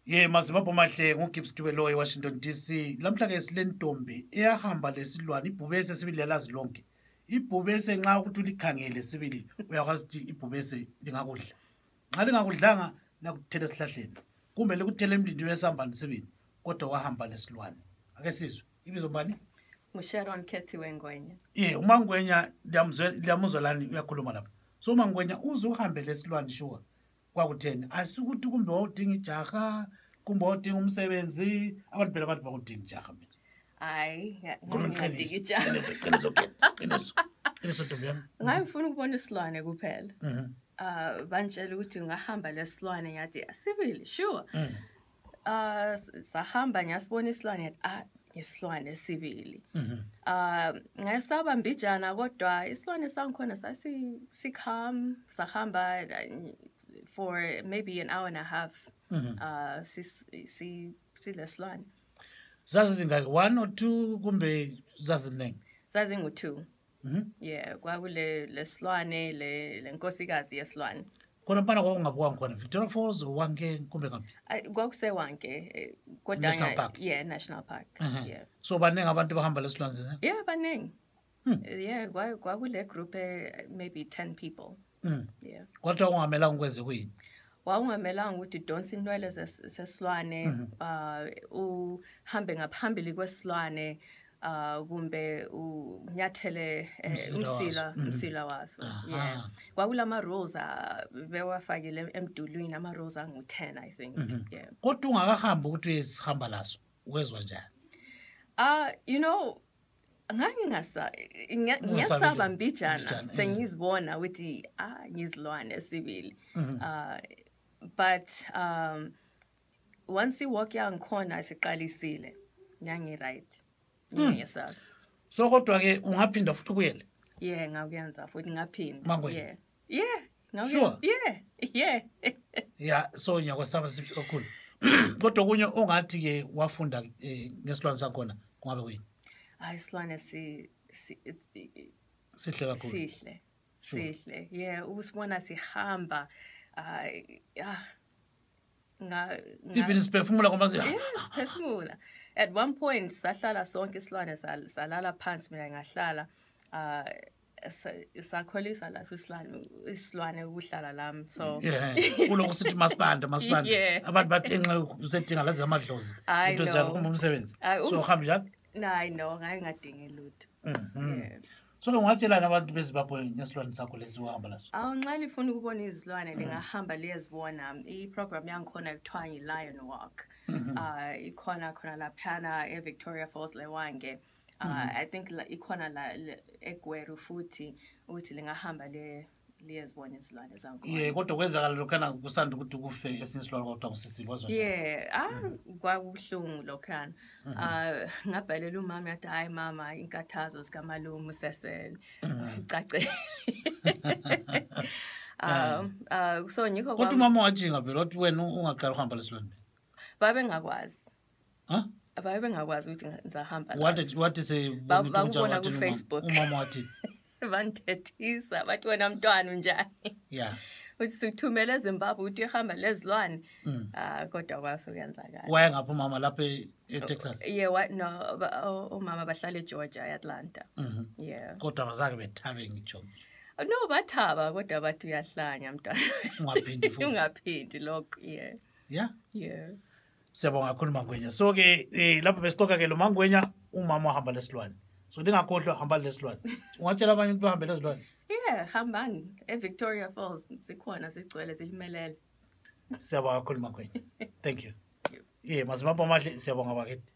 Ye maZimbabwe mahle, nguGibbs Dube lo eWashington DC. Lamhla ke silentombi eyahamba lesilwane ibhubese sibili, yalazi lonke. Ibhubese nxa ukuthi ulikhangele sibili uyakwazi ukuthi ibhubese lingakudla. Nxa lingakudlanga liyakuthela esihlahleni kumbe likuthele emlindini wesambane sibili, kodwa wahamba lesilwane. Ake sizwe ibizo mbani? NguSharon Khethiwe Ngwenya. Ye, uMangwenya liyamuzwa lani uyakhuluma lapha. So Mangwenya, uze uhambe lesilwane shuwa kwakutheni? Asikuthi kumbe wawudinga ijaha kumbe wawudinga umsebenzi, abantu phela bathi bakudinga ijaha mina. Hayi, Khuluma ngingadinga iqiniso. ijaha. Qiniso, qiniso, Khethi, qiniso. Qiniso ntombi yami. Ngangifuna ukubona isilwane kuphela. Bantshela ukuthi ngahamba lesilwane, ngathi sibili, sure. Sahamba ngiyasibona isilwane, ngathi ah, isilwane sibili. Ngayesaba mbijana, kodwa isilwane sangikhona sasi si calm, sahamba for maybe an hour and a half. Si si silesilwane. Zazizingaki, one or two kumbe zaziningi? Zazingu-2. Yeah, kwakule lesilwane le lenkosikazi yesilwane. Khona mpana kwakungabukwanga khona Victoria Falls, Wanke kumbe ngaphi? Kwakusewanke, kodwa National Park. Yeah, National Park. Yeah. So baningi abantu bahamba lesilwane sese? Yeah, baningi. Yeah, kwakule group maybe 10 people. Yeah. Kodwa kungamelanga ukwenze kuyini? Wawungamelanga ukuthi udonse inwele zesilwane, uhambe ngaphambili kwesilwane, kumbe unyathele Umsila umsila waso. Umsila waso. Yeah. Kwakulama rules bewafakile emdulwini, ama rules angu-10, I think. Yeah. Kodwa ungakahambi ukuthi uyesihamba laso, wezwa njani? Ngangingasa Ungasabeli. ngiyasaba mbijana, Mbijana. sengizibona ukuthi ah, ngizilwane sibili. But once i-walk yangikhona siqalisile, ngangi right. Ngiyesaba. So kodwa ke ungaphinda futhi ubuyele? Yeah, ngakuyenza futhi, ngaphinda. Mangwenya? Yeah. Sure? Yeah. Ya, so ngiyakwesaba sibili kakhulu. Kodwa okunye ongathi ke wafunda ngesilwane sakhona kungabe kuyini? Hayi, isilwane si si Sihle kakhulu. Sihle. Sure. Sihle. Yeah, usibona sihamba, ah nga Even siphefumula ngoba Yes, phefumula. At one point sahlala sonke isilwane, salala phansi, mina ngahlala, sakholisa laso isilwane ukuhlala lami, so Yeah, kulokhu sithi masibanda masibanda. Abantu bathi enxa usedinga lazi amadlozi. I Into ezinjalo know. kumbe umsebenzi. Hayi, So uhamba njalo? Hayi, no, ngangingadingi lutho. Yeah. So ke ungatshelani abantu beZimbabwe ngesilwane sakho lesi wahamba laso? Awu, nxa lifuna ukubona izilwane lingahamba liyezibona. I-program yangikhona kuthiwa ngi-Lion Walk. Ikhona khona laphana e-Victoria Falls leWange. I think ikhona la eGweru futhi, ukuthi lingahamba le liyezibona izilwane zangikhona. Ye, kodwa kwenzakala lokhana kusanda ukuthi kufe esinye isilwane kodwa ngusisile, wazwa njani? Yeah, ah, kwakubuhlungu lokhana. Ngabhalela umama, yathi hayi mama, inkathazo zikamalume usesele. Cace. So ngikho Kodwa umama wajinga phela, wathi wena ungaqala ukuhamba lesilwane. Babengakwazi. Ha? Babengakwazi ukuthi ngizahamba Wathi laso. wathi sebona ukuthi kunjani, Bakubona wathini umama? ku-Facebook. Umama wathi Bandithethisa, bathi wena mntwana unjani? Uthi sikuthumele eZimbabwe ukuthi ihamba lezilwane. Ah, kodwa kwasokuyenzakala. Waye ngapha umama lapha eTexas? Yeah, no, omama bahlala eGeorgia, eAtlanta. Yeah. Kodwa abazange bethabe ngitsho. No, bathaba, kodwa bathi uyahlanya mntwana. Ungaphindi futhi. Ungaphindi lokho, yeah. Yeah. Siyabonga kakhulu Mangwenya. So ke lapho besixoxa ke lo Mangwenya, umama wahamba lesilwane. So lingakhohlwa, hamba lesilwane. Ungatshela abanye ukuthi bahambe lesilwane? Yeah, hambani eVictoria Falls, sikhona, sigcwele, silimelele. Siyabonga kakhulu Mangwenya. Thank you. Yeah, maZimbabwe amahle, siyabonga bakithi.